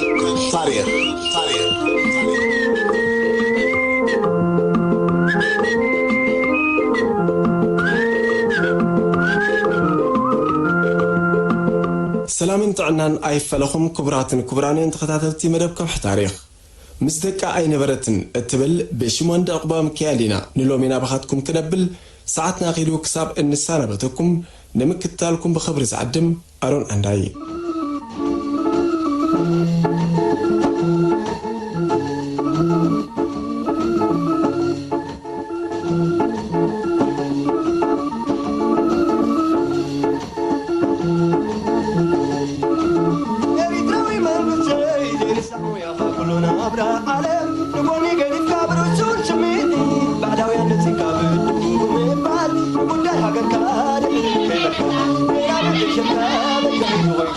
ታሪኽ፣ ታሪኽ፣ ታሪኽ። ሰላምን ጥዕናን ኣይፈለኹም ክቡራትን ክቡራንን ተኸታተልቲ መደብ ከውሒ ታሪኽ። ምስ ደቃ ኣይነበረትን እትብል ብሽሞንዳ ዕቑባ ሚካኤል ኢና ንሎሚ ናባኻትኩም ክነብል ሰዓትና ኣኺሉ ክሳብ እንሰናበተኩም ንምክትታልኩም ብኽብሪ ዝዕድም ኣሮን ዓንዳይ። ኤሪትራዊ መንግስተይ ዘይርሳዕ ሙያኻ ኩሉ ናብራ ዓለም ንጎኒ ገዲፍካ ብርሱን ስምዒት ባዕዳውያን ነጺግካ ብድንጉ ምባል ንጉዳይ ሃገርካ ድሕሪት ከይበልካ ሌላ መገሸካ መገሸ ኮይኑ በቃ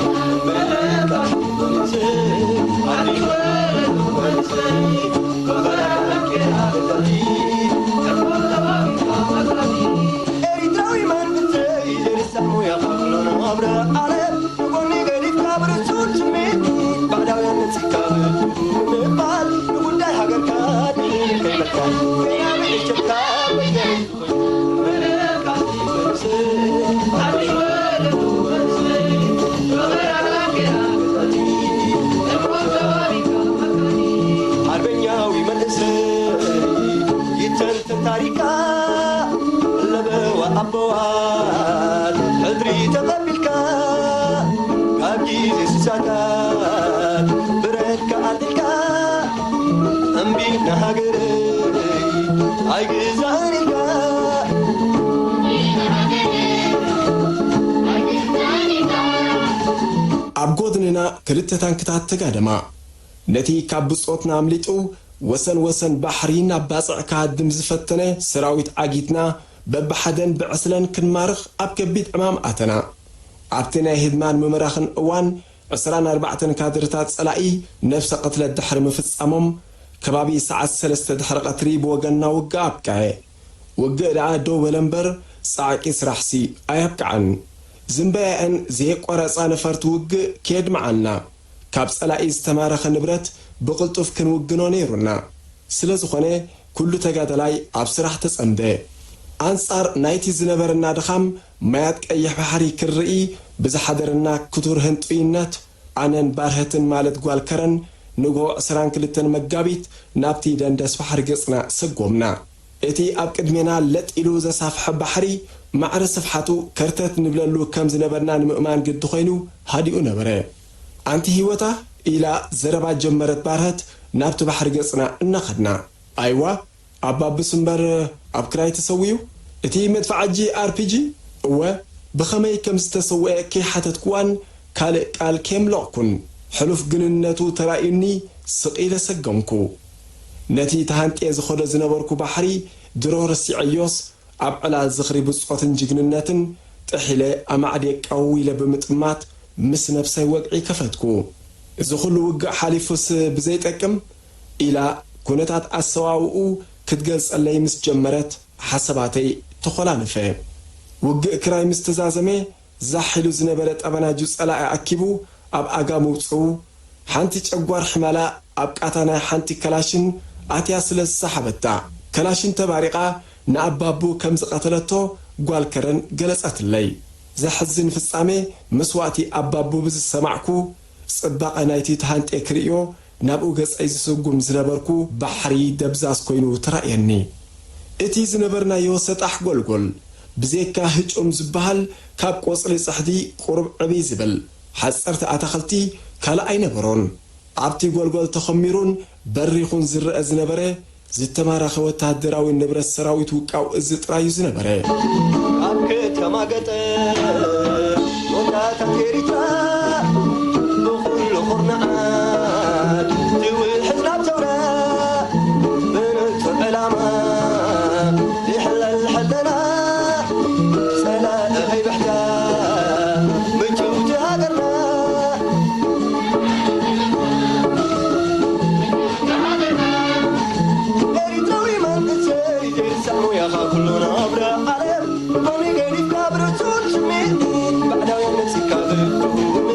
ኤሪትራዊ መንግስተይ ዘይርሳዕ ሙያኻ ኩሉ ናብራ ዓለም ንጎኒ ገዲፍካ ብርሱን ስምዒት ባዕዳውያን ነጺግካ ምባል ንጉዳይ ሃገርካ ድሕሪት ከይበልካ ሌላ መገሸካ መገሸ ሓርበኛዊ መንእሰይ ይተንትን ታሪካ ለበዋ ኣቦዋት ሕድሪ ተቐቢልካ ካብ ግዜ ስሳታት ብረትካ ኣልዒልካ እምቢ ንሃገረይ ኣይግዛእን ኢልካ። ኣብ ጎድንና ክልተ ታንክታት ተጋደማ። ነቲ ካብ ብጾትና ኣምሊጡ ወሰን ወሰን ባሕሪ ናብ ባጽዕ ክሃድም ዝፈተነ ሰራዊት ዓጊትና በብሓደን ብዕስለን ክንማርኽ ኣብ ከቢድ ዕማም ኣተና። ኣብቲ ናይ ህድማን ምምራኽን እዋን ዕስራን ኣርባዕተን ካድርታት ጸላኢ ነፍሰ ቅትለት ድሕሪ ምፍጻሞም፣ ከባቢ ሰዓት ሰለስተ ድሕሪ ቀትሪ ብወገንና ውግእ ኣብቅዐ። ውግእ ደኣ ደው በለ እምበር፣ ጻዕቂ ስራሕሲ ኣየብቅዐን። ዝምበያአን ዘየቋረጻ ነፈርቲ ውግእ ከየድምዓልና፣ ካብ ጸላኢ ዝተማረኸ ንብረት ብቕልጡፍ ክንውግኖ ነይሩና። ስለ ዝኾነ፣ ኩሉ ተጋዳላይ ኣብ ስራሕ ተጸምደ። ኣንጻር ናይቲ ዝነበረና ድኻም፣ ማያት ቀይሕ ባሕሪ ክንርኢ ብዝሓደረና ክቱር ህንጡይነት፣ ኣነን ባርሀትን ማለት ጓል ከረን፣ ንግሆ ዕስራን ክልተን መጋቢት ናብቲ ደንደስ ባሕሪ ገጽና ሰጎምና። እቲ ኣብ ቅድሜና ለጥ ኢሉ ዘሳፍሐ ባሕሪ፣ ማዕረ ስፍሓቱ ከርተት ንብለሉ ከም ዝነበርና ንምእማን ግዲ ኾይኑ ሃዲኡ ነበረ። ኣንቲ ህይወታ ኢላ ዘረባ ጀመረት ባርሀት ናብቲ ባሕሪ ገጽና እናኸድና። ኣይዋ፣ ኣባብስ እምበር ኣብ ክራይ ተሰዊኡ? እቲ መድፍዓጂ ኣር ፒ ጂ? እወ፣ ብኸመይ ከም ዝተሰውአ ከይሓተትኩዋን ካልእ ቃል ከየምለቕኩን፣ ሕሉፍ ግንነቱ ተራእዩኒ ስቕ ኢለ ሰገምኩ። ነቲ ተሃንጥየ ዝኸዶ ዝነበርኩ ባሕሪ ድሮ ረሲዐዮስ፣ ኣብ ዕላል ዝኽሪ ብጾትን ጅግንነትን ጥሕ ኢለ ኣማዕድየ ቀው ኢለ ብምጥማት ምስ ነብሰይ ወግዒ ከፈትኩ። እዚ ኹሉ ውግእ ሓሊፉስ ብዘይጠቅም? ኢላ ኩነታት ኣሰዋውኡ ክትገልጸለይ ምስ ጀመረት ሓሳባተይ ተኾላልፈ። ውግእ ክራይ ምስ ተዛዘመ፣ ዛሕ ኢሉ ዝነበረ ጠበናጁ ጸላኢ ኣኪቡ ኣብ ኣጋ ምውጽኡ፣ ሓንቲ ጨጓር ሕማላ ኣብ ቃታ ናይ ሓንቲ ከላሽን ኣትያ ስለ ዝሰሓበታ፣ ከላሽን ተባሪቓ ንኣባቡ ከም ዝቐተለቶ ጓል ከረን ገለጸትለይ። ዘሕዝን ፍጻሜ መስዋእቲ ኣባቡ ብዝሰማዕኩ፣ ጽባቐ ናይቲ ተሃንጥየ ክርእዮ ናብኡ ገጸይ ዝስጉም ዝነበርኩ ባሕሪ ደብዛዝ ኮይኑ ተራእየኒ። እቲ ዝነበርናዮ ሰጣሕ ጎልጎል፣ ብዘይካ ህጩም ዝበሃል ካብ ቆጽሊ ጽሕዲ ቁሩብ ዕብይ ዝብል ሓጸርቲ ኣታኽልቲ ካልእ ኣይነበሮን። ኣብቲ ጎልጎል ተኸሚሩን በሪኹን ዝረአ ዝነበረ ዝተማረኸ ወተሃደራዊ ንብረት ሰራዊት ውቃው እዚ ጥራይ እዩ ዝነበረ። ኣብ ከተማ ገጠር ወዳታት ኤሪትራ ብኹሉ ኩርንዓት ትውሕዝ ናብ ሰውራ ብንጹር ዕላማ ይሕለል ሕለና ጸላኢ ከይብሕታ ምጭውቲ ሃገርና። ኤሪትራዊ መንእሰይ ዘይርሳዕ ሙያኻ ኩሉ ናብራ ዓለም ብጎኒ ገዲፍካ ብርሱን ስምዒት ባዕዳውያን ነጺግካ ብድሁም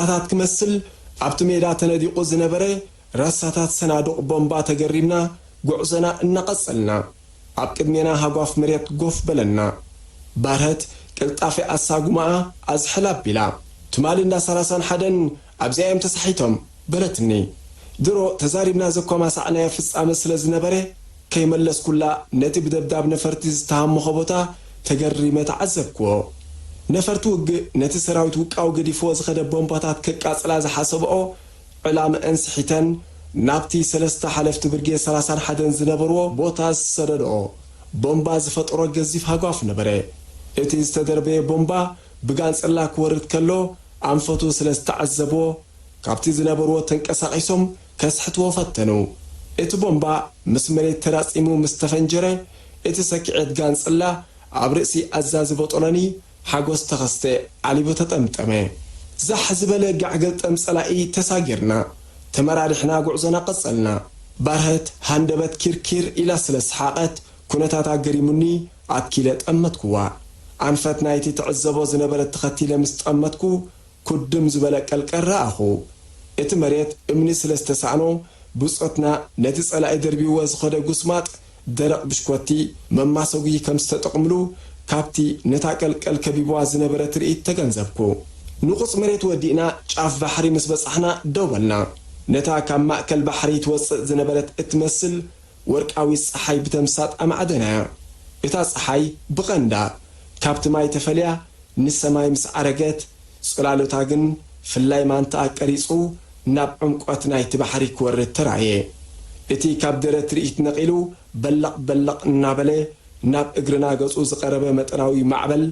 ኣታት ክመስል ኣብቲ ሜዳ ተነዲቑ ዝነበረ ራሳታት ሰናዱቕ ቦምባ ተገሪምና ጉዕዞና እናቐጸልና። ኣብ ቅድሜና ሃጓፍ መሬት ጎፍ በለና። ባርሀት ቅልጣፈ ኣሳጉማኣ ኣዝሕል ኣቢላ። ትማሊ እንዳ ሰላሳን ሓደን ኣብዚኣ እዮም ተሳሒቶም በለትኒ። ድሮ ተዛሪብና ዘኮማሳዕናዮ ፍጻመ ስለ ዝነበረ ከይመለስኩላ ነቲ ብደብዳብ ነፈርቲ ዝተሃመኾ ቦታ ተገሪመ ተዓዘብክዎ። ነፈርቲ ውግእ ነቲ ሰራዊት ውቃው ገዲፍዎ ዝኸደ ቦምባታት ከቃጽላ ዝሓሰብኦ ዕላምአን ስሒተን ናብቲ ሰለስተ ሓለፍቲ ብርጌድ ሰላሳን ሓደን ዝነበርዎ ቦታ ዝሰደድኦ ቦምባ ዝፈጠሮ ገዚፍ ሃጓፍ ነበረ። እቲ ዝተደርበየ ቦምባ ብጋንጽላ ክወርድ ከሎ ኣንፈቱ ስለ ዝተዓዘብዎ ካብቲ ዝነበርዎ ተንቀሳቒሶም ከስሕትዎ ፈተኑ። እቲ ቦምባ ምስ መሬት ተራጺሙ ምስ ተፈንጀረ እቲ ሰኪዔት ጋንጽላ ኣብ ርእሲ ኣዛዚ ቦጦሎኒ ሓጎስ ተኸስተ ዓሊቡ ተጠምጠመ። ዛሕ ዝበለ ጋዕ ገልጠም ጸላኢ ተሳጊርና፣ ተመራሪሕና ጉዕዞና ቀጸልና። ባርሀት ሃንደበት ኪርኪር ኢላ ስለ ሰሓቐት፣ ኩነታታ ገሪሙኒ ኣትኪለ ጠመትኩዋ። ኣንፈት ናይቲ ትዕዘቦ ዝነበረት ተኸቲለ ምስ ጠመትኩ፣ ኩድም ዝበለ ቀልቀል ረኣኹ። እቲ መሬት እምኒ ስለ ዝተሳእኖ፣ ብጾትና ነቲ ጸላኢ ደርቢዎ ዝኸደ ጉስማጥ ደረቕ ብሽኮቲ መማሰጉ ከም ዝተጠቕምሉ ካብቲ ነታ ቀልቀል ከቢብዋ ዝነበረ ትርኢት ተገንዘብኩ። ንቑጽ መሬት ወዲእና ጫፍ ባሕሪ ምስ በጻሕና ደው በልና። ነታ ካብ ማእከል ባሕሪ ትወጽእ ዝነበረት እትመስል ወርቃዊት ጸሓይ ብተምሳጥ ኣማዕደናያ። እታ ጸሓይ ብቐንዳ ካብቲ ማይ ተፈልያ ንሰማይ ምስ ዓረገት፣ ጽላሎታ ግን ፍላይ ማንታኣ ቀሪጹ ናብ ዕምቆት ናይቲ ባሕሪ ክወርድ ተራእየ። እቲ ካብ ደረት ትርኢት ነቒሉ በለቕ በለቕ እናበለ ናብ እግርና ገጹ ዝቐረበ መጠናዊ ማዕበል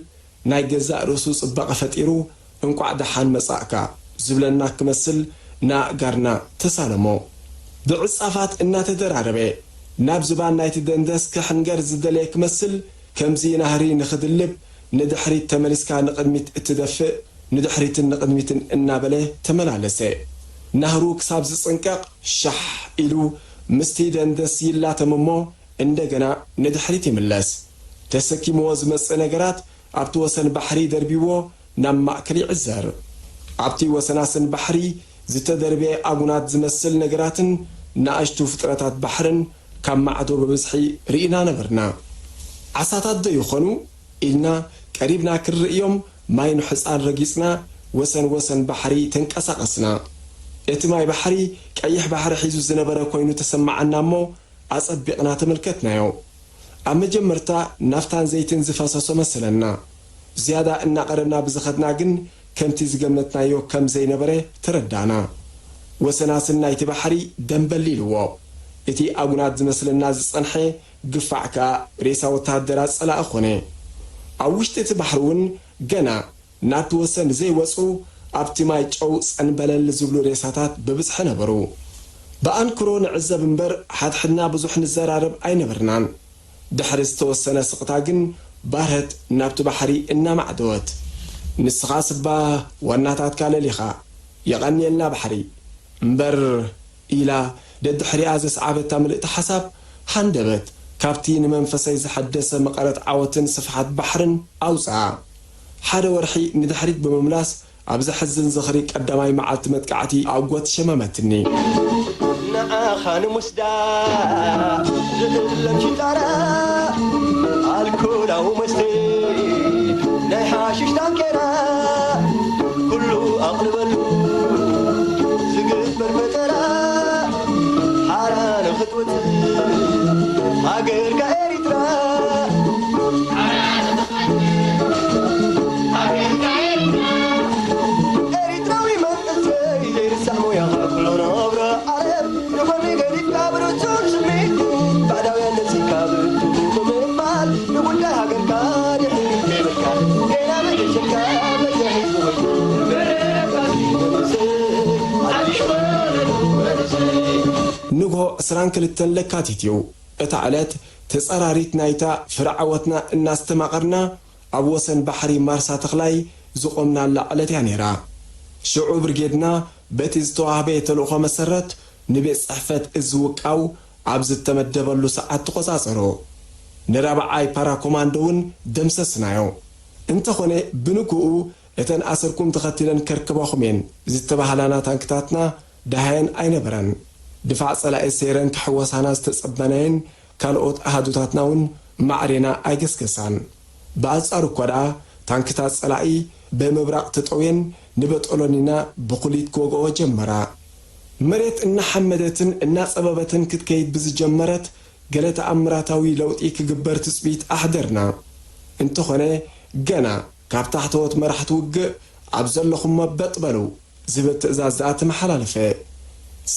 ናይ ገዛእ ርእሱ ጽባቐ ፈጢሩ፣ "እንቋዕ ደሓን መጻእካ" ዝብለና ክመስል ንኣእጋርና ተሳለሞ። ብዕጻፋት እናተደራረበ ናብ ዝባን ናይቲ ደንደስ ክሕንገር ዝደለየ ክመስል፣ ከምዚ ናህሪ ንኽድልብ ንድሕሪት ተመሊስካ ንቕድሚት እትደፍእ፣ ንድሕሪትን ንቕድሚትን እናበለ ተመላለሰ። ናህሩ ክሳብ ዝጽንቀቕ ሻሕ ኢሉ ምስቲ ደንደስ ይላተም እሞ እንደገና ንድሕሪት ይምለስ። ተሰኪምዎ ዝመጽእ ነገራት ኣብቲ ወሰን ባሕሪ ደርቢዎ ናብ ማእከል ይዕዘር። ኣብቲ ወሰናስን ባሕሪ ዝተደርበየ ኣጉናት ዝመስል ነገራትን ንኣሽቱ ፍጥረታት ባሕርን ካብ ማዕዶ ብብዝሒ ርኢና ነበርና። ዓሳታት ዶ ይኾኑ ኢልና ቀሪብና ክንርእዮም ማይ ንሑጻን ረጊጽና ወሰን ወሰን ባሕሪ ተንቀሳቐስና። እቲ ማይ ባሕሪ ቀይሕ ባሕሪ ሒዙ ዝነበረ ኮይኑ ተሰማዓና እሞ ኣጸቢቕና ተመልከትናዮ። ኣብ መጀመርታ ናፍታን ዘይትን ዝፈሰሶ መሰለና። ዝያዳ እናቐረብና ብዝኸድና ግን ከምቲ ዝገመትናዮ ከም ዘይነበረ ተረዳእና። ወሰናስን ናይቲ ባሕሪ ደምበል ኢልዎ። እቲ ኣጉናት ዝመስለና ዝጸንሐ ግፋዕ ከኣ ሬሳ ወተሃደራት ጸላኢ ኾነ። ኣብ ውሽጢ እቲ ባሕሪ እውን ገና ናብቲ ወሰን ዘይወጹ ኣብቲ ማይ ጨው ጸንበለል ዝብሉ ሬሳታት ብብዝሒ ነበሩ። ብኣንክሮ ንዕዘብ እምበር ሓድሕድና ብዙሕ ንዘራረብ ኣይነበርናን። ድሕሪ ዝተወሰነ ስቕታ ግን ባርሀት ናብቲ ባሕሪ እናማዕደወት፣ "ንስኻስ እባ ዋናታትካ ለሊኻ፣ የቐንየልና ባሕሪ እምበር" ኢላ ደድሕሪኣ ዘስዓበታ ምልእቲ ሓሳብ ሃንደበት ካብቲ ንመንፈሰይ ዝሐደሰ መቐረት ዓወትን ስፍሓት ባሕርን ኣውጽኣ። ሓደ ወርሒ ንድሕሪት ብምምላስ ኣብ ዘሕዝን ዝኽሪ ቀዳማይ መዓልቲ መጥቃዕቲ ኣጎት ሸመመትኒ። ንዓኻ ንምስዳ ዝእለም ሽጣራ ኣልኮላዊ መስተ ናይ ሓሽሽ ዳንኬራ ኩሉ ኣቕልበሉ ዝግበር ፈጠራ ሓራ ንኽትወጽእ ሃገርካ ኤሪትራ። ኤሪትራዊ መንእሰይ ዘይርሳዕ ሞያኻ ኩሎ ነብሮ ዓረብ ንኾኒ ገዲፍካ ብርጹም ስምዒት ባዕዳውያን ነጺካ ብርቱ ብምባል ንጉዳይ ሃገርካ ድሕሪት ከይበልካ ጌና መገሸካ መገሒት ዝኾይኑ መንእሰይ ኣዲሽ ወለዶ መንእሰይ። ንግሆ ዕስራን ክልተን ለካቲት እዩ። እታ ዕለት ተጸራሪት ናይታ ፍረ ዓወትና እናስተማቐርና ኣብ ወሰን ባሕሪ ማርሳ ተኽላይ ዝቖምናላ ዕለት እያ ነይራ። ሽዑ ብርጌድና በቲ ዝተዋህበ ተልእኾ መሰረት ንቤት ጽሕፈት እዚ ውቃው ኣብ ዝተመደበሉ ሰዓት ተቖጻጸሮ። ንራብዓይ ፓራኮማንዶ እውን ደምሰስናዮ። እንተኾነ ብንግኡ እተን ኣሰርኩም ተኸቲለን ከርክባኹም እየን ዝተባህላና ታንክታትና ደሃየን ኣይነበራን። ድፋዕ ጸላኢ ሰይረን ክሕወሳና ዝተጸበናየን ካልኦት ኣሃዱታትና እውን ማዕሬና ኣይገስገሳን። ብኣንጻሩ እኳ ደኣ ታንክታት ጸላኢ ብምብራቕ ተጠውየን ንበጦሎኒና ብኹሊት ክወግኦ ጀመራ። መሬት እናሓመደትን እናጸበበትን ክትከይድ ብዝጀመረት ገለ ተኣምራታዊ ለውጢ ክግበር ትጽቢት ኣሕደርና። እንተኾነ ገና ካብ ታሕተዎት መራሕቲ ውግእ ኣብ ዘለኹሞ በጥ በሉ ዝብል ትእዛዝ ደኣ ተመሓላለፈ።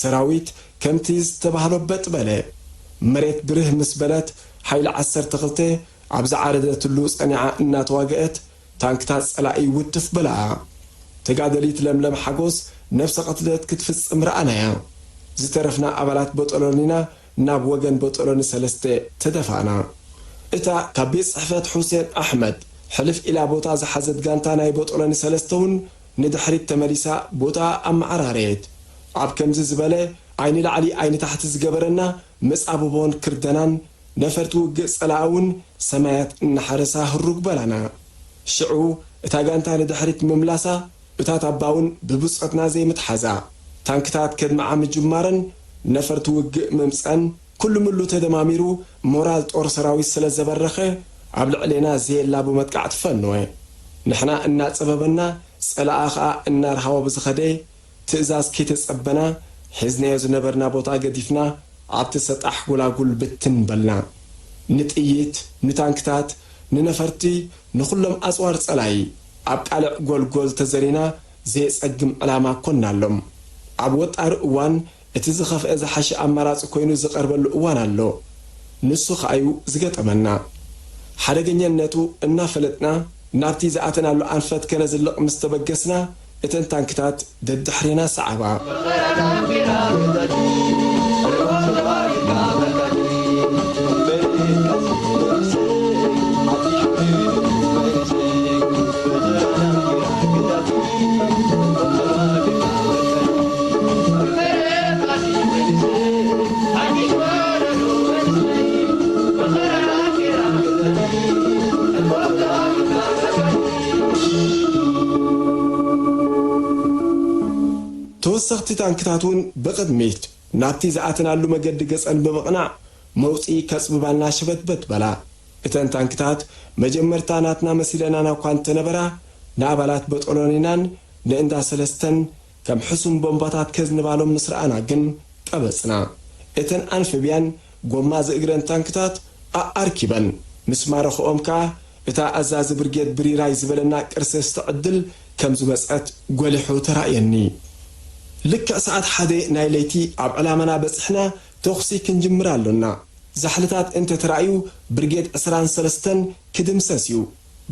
ሰራዊት ከምቲ ዝተባህሎ በጥ በለ። መሬት ብርህ ምስ በለት ሓይሊ ዓሰርተ ክልተ ኣብ ዝዓረደትሉ ጸኒዓ እናተዋግአት ታንክታት ጸላኢ ውትፍ በላኣ። ተጋደሊት ለምለም ሓጎስ ነፍሰ ቅትለት ክትፍጽም ረኣናያ። ዝተረፍና ኣባላት በጦሎኒና ናብ ወገን በጦሎኒ ሰለስተ ተደፋእና። እታ ካብ ቤት ጽሕፈት ሑሴን ኣሕመድ ሕልፍ ኢላ ቦታ ዝሓዘት ጋንታ ናይ በጦሎኒ ሰለስተ እውን ንድሕሪት ተመሊሳ ቦታ ኣመዓራረየት። ኣብ ከምዚ ዝበለ ዓይኒ ላዕሊ ዓይኒ ታሕቲ ዝገበረና መጻብቦን ክርደናን ነፈርቲ ውግእ ጸላኢ እውን ሰማያት እናሓረሳ ህሩግ በላና። ሽዑ እታ ጋንታ ንድሕሪት ምምላሳ፣ እታ ታባ እውን ብብጾትና ዘይምትሓዛ፣ ታንክታት ከድምዓ ምጅማረን ነፈርቲ ውግእ ምምጸን፣ ኩሉ ምሉ ተደማሚሩ ሞራል ጦር ሰራዊት ስለ ዘበረኸ፣ ኣብ ልዕሌና ዘየላቡ መጥቃዕቲ ፈነወ። ንሕና እናጸበበና፣ ጸላኣ ኸኣ እናርሃወ ብዝኸደ፣ ትእዛዝ ከይተጸበና፣ ሒዝናዮ ዝነበርና ቦታ ገዲፍና፣ ኣብቲ ሰጣሕ ጎላጉል ብትን በልና። ንጥይት፣ ንታንክታት፣ ንነፈርቲ፣ ንኹሎም ኣጽዋር ጸላኢ፣ ኣብ ቃልዕ ጎልጎል ተዘሪና፣ ዘየጸግም ዕላማ ኮንናሎም። ኣብ ወጣሪ እዋን፣ እቲ ዝኸፍአ ዝሓሸ ኣማራጺ ኮይኑ ዝቐርበሉ እዋን ኣሎ። ንሱ ኸኣዩ ዝገጠመና። ሓደገኛነቱ እናፈለጥና፣ ናብቲ ዝኣተናሉ ኣንፈት ከነዝልቕ ምስ ተበገስና፣ እተን ታንክታት ደድሕሬና ሰዓባ። ተወሰኽቲ ታንክታት እውን ብቕድሚት ናብቲ ዝኣተናሉ መገዲ ገጸን ብምቕናዕ፣ መውጽኢ ከጽብባልና ሸበትበት በላ። እተን ታንክታት መጀመርታ ናትና መሲለናና እኳ እንተነበራ፣ ንኣባላት በጦሎኒናን ንእንዳ ሰለስተን ከም ሕሱም ቦምባታት ከዝንባሎም ምስ ረኣና ግን ቀበጽና። እተን ኣንፍብያን ጎማ ዝእግረን ታንክታት ኣኣርኪበን ምስ ማረኽኦም ከኣ፣ እታ ኣዛዚ ብርጌድ ብሪራይ ዝበለና ቅርሰስቲ ዕድል ከም ዝመጸት ጐሊሑ ተራእየኒ። ልክዕ ሰዓት ሓደ ናይ ለይቲ ኣብ ዕላማና በጺሕና ተኹሲ ክንጅምር ኣሎና። ዛሕልታት እንተ ተራእዩ፣ ብርጌድ ዕስራን ሰለስተን ክድምሰስ እዩ።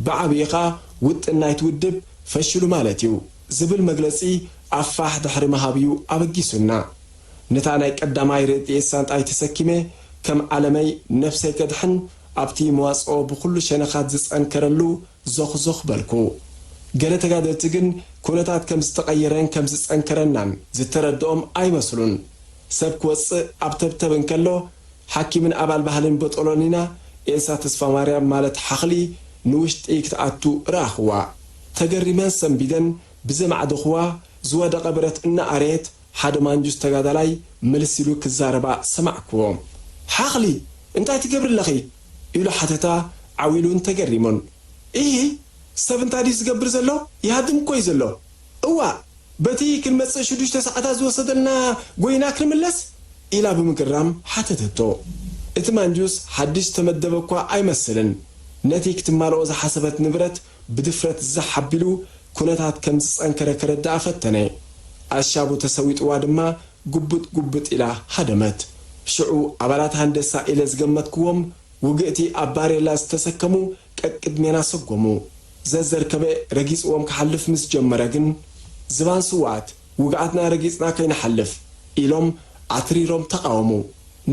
ብዓብዪ ኸኣ ውጥን ናይቲ ውድብ ፈሽሉ ማለት እዩ ዝብል መግለጺ ኣፋሕ ድሕሪ ምሃብ እዩ ኣበጊሱና። ነታ ናይ ቀዳማይ ረድኤት ሳንጣይ ተሰኪመ፣ ከም ዓለመይ ነፍሰይ ከድሕን፣ ኣብቲ መዋጽኦ ብኹሉ ሸነኻት ዝጸንከረሉ ዞኽ ዞኽ በልኩ። ገለ ተጋደልቲ ግን ኩነታት ከም ዝተቐየረን ከም ዝጸንከረናን ዝተረድኦም ኣይመስሉን። ሰብ ክወጽእ ኣብ ተብተብ እንከሎ፣ ሓኪምን ኣባል ባህልን በጦሎኒና ኤልሳ ተስፋማርያም ማለት ሓኽሊ ንውሽጢ ክትኣቱ ረኣኽዋ። ተገሪመን ሰንቢደን ብዘማዕደኽዋ ዝወደቐ ብረት እናኣረየት ሓደ ማንጁስ ተጋዳላይ ምልስ ኢሉ ክዛረባ ሰማዕክዎ። ሓኽሊ፣ እንታይ ትገብሪ ኣለኺ? ኢሉ ሓተታ ዓው ኢሉን ተገሪሙን። ኢሂ፣ ሰብ እንታይ ድዩ ዝገብር ዘሎ? ይሃድም እኮ እዩ ዘሎ። እዋእ፣ በቲ ክንመጽእ ሽዱሽተ ሰዓታት ዝወሰደልና ጎይና ክንምለስ? ኢላ ብምግራም ሓተተቶ። እቲ ማንጁስ ሓድሽ ተመደበ እኳ ኣይመስልን። ነቲ ክትማልኦ ዝሓሰበት ንብረት ብድፍረት ዛሕ ኣቢሉ ኩነታት ከም ዝጸንከረ ከረድኣ ፈተነ። ኣሻቡ ተሰዊጥዋ ድማ ጉብጥ ጉብጥ ኢላ ሃደመት። ሽዑ ኣባላት ሃንደሳ ኢለ ዝገመትክዎም ውግእቲ ኣብ ባሬላ ዝተሰከሙ ቀቅድሜና ሰጎሙ። ዘዘርከበ ረጊጽዎም ክሓልፍ ምስ ጀመረ ግን፣ ዝባን ስውኣት፣ ውግኣትና ረጊጽና ከይንሓልፍ፣ ኢሎም ኣትሪሮም ተቓወሙ።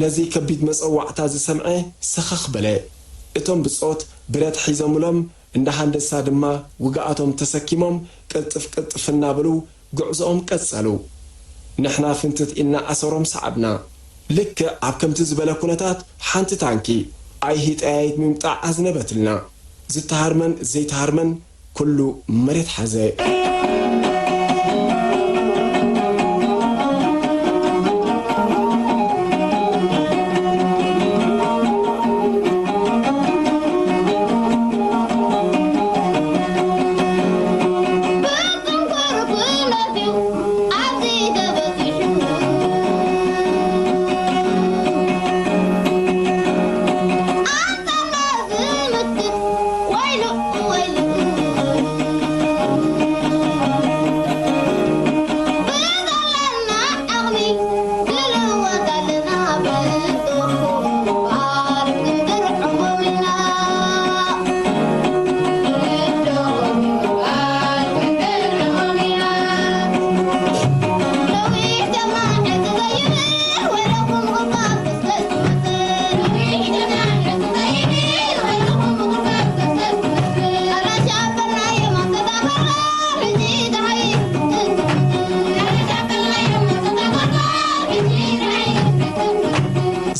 ነዚ ከቢድ መጸዋዕታ ዝሰምዐ ሰኸኽ በለ። እቶም ብጾት ብረት ሒዞምሎም እንዳ ሃንደሳ ድማ ውግኣቶም ተሰኪሞም ቅልጥፍ ቅልጥፍ እናበሉ ጉዕዞኦም ቀጸሉ። ንሕና ፍንትት ኢልና ኣሰሮም ሰዓብና። ልክዕ ኣብ ከምቲ ዝበለ ኩነታት ሓንቲ ታንኪ ኣይሂጠያይት ምምጣዕ ኣዝነበትልና። ዝተሃርመን ዘይተሃርመን ኩሉ መሬት ሓዘ።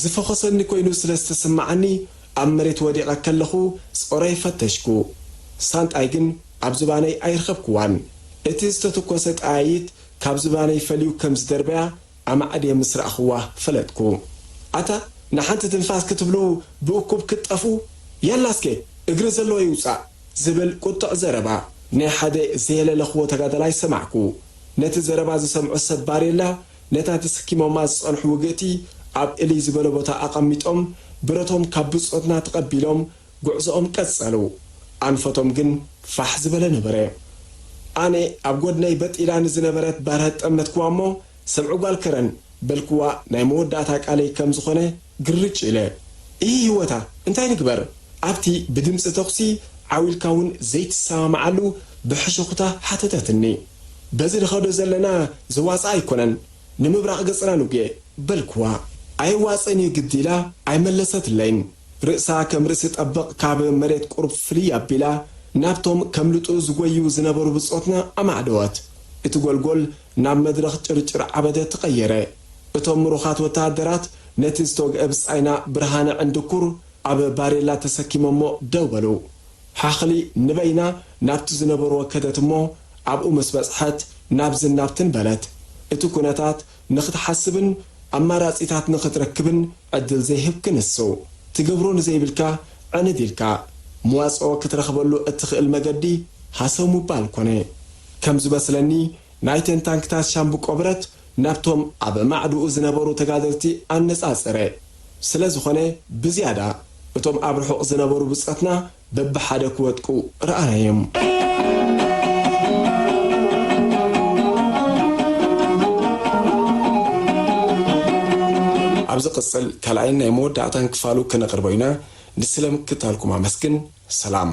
ዝፈኾሰኒ ኮይኑ ስለ ዝተሰማዓኒ፣ ኣብ መሬት ወዲቐ ከለኹ ጾረይ ፈተሽኩ። ሳንጣይ ግን ኣብ ዝባነይ ኣይረኸብኩዋን። እቲ ዝተተኮሰ ጠያይት ካብ ዝባነይ ፈልዩ ከም ዝደርበያ ኣማዕድየ ምስ ረኣኽዋ ፈለጥኩ። ኣታ ንሓንቲ ትንፋስ ክትብሉ ብእኩብ ክትጠፍኡ? ያላ እስከ እግሪ ዘለዎ ይውጻእ ዝብል ቁጡዕ ዘረባ ናይ ሓደ ዘየለለኽዎ ተጋዳላይ ሰማዕኩ። ነቲ ዘረባ ዝሰምዑ ሰብ ባሬላ ነታ ተሰኪሞማ ዝጸንሑ ውግእቲ ኣብ እልይ ዝበለ ቦታ ኣቐሚጦም ብረቶም ካብ ብጾትና ተቐቢሎም ጉዕዞኦም ቀጸሉ። ኣንፈቶም ግን ፋሕ ዝበለ ነበረ። ኣነ ኣብ ጐድነይ በጥ ኢላ ንዝነበረት ባርሀት ጠመትክዋ እሞ፣ "ስምዒ ጓል ከረን" በልክዋ፣ ናይ መወዳእታ ቃለይ ከም ዝኾነ ግርጭ ኢለ። "እሂ ህይወታ፣ እንታይ ንግበር?" ኣብቲ ብድምጺ ተኹሲ ዓው ኢልካ እውን ዘይትሰማምዓሉ ብሕሹኽታ ሓተተትኒ። "በዚ ንኸዶ ዘለና ዝዋጻእ ኣይኮነን፣ ንምብራቕ ገጽና ንጉየ" በልክዋ። "ኣየዋጽእን እዩ ግዲ" ኢላ ኣይመለሰትለይን። ርእሳ ከም ርእሲ ጠበቕ ካብ መሬት ቁሩብ ፍልይ ኣቢላ፣ ናብቶም ከምልጡ ዝጎዩ ዝነበሩ ብጾትና ኣማዕደወት። እቲ ጎልጎል ናብ መድረኽ ጭርጭር ዓበደ ተቐየረ። እቶም ምሩኻት ወተሃደራት ነቲ ዝተወግአ ብጻይና ብርሃነ ዕንድኩር ኣብ ባሬላ ተሰኪሞሞ ደው በሉ። ሓኽሊ ንበይና ናብቲ ዝነበርዎ ከደት እሞ ኣብኡ ምስ በጽሐት ናብዝን ናብትን በለት። እቲ ኩነታት ንኽትሓስብን ኣማራጺታት ንኽትረክብን ዕድል ዘይህብ ክንሱ። ትገብሮ ንዘይብልካ ዕንድ ኢልካ መዋጽኦ ክትረኽበሉ እትኽእል መገዲ ሃሰው ምባል ኮነ። ከም ዝመስለኒ ናይተን ታንክታት ሻምብቆ ብረት ናብቶም ኣብ ማዕድኡ ዝነበሩ ተጋደልቲ ኣነጻጸረ። ስለ ዝኾነ ብዝያዳ እቶም ኣብ ርሑቕ ዝነበሩ ብጾትና በብሓደ ክወድቁ ረኣናዮም። ኣብ ዝቕጽል ካልኣይን ናይ መወዳእታን ክፋሉ ከነቕርቦ ኢና። ንስለ ምክታልኩም ኣመስግን። ሰላም።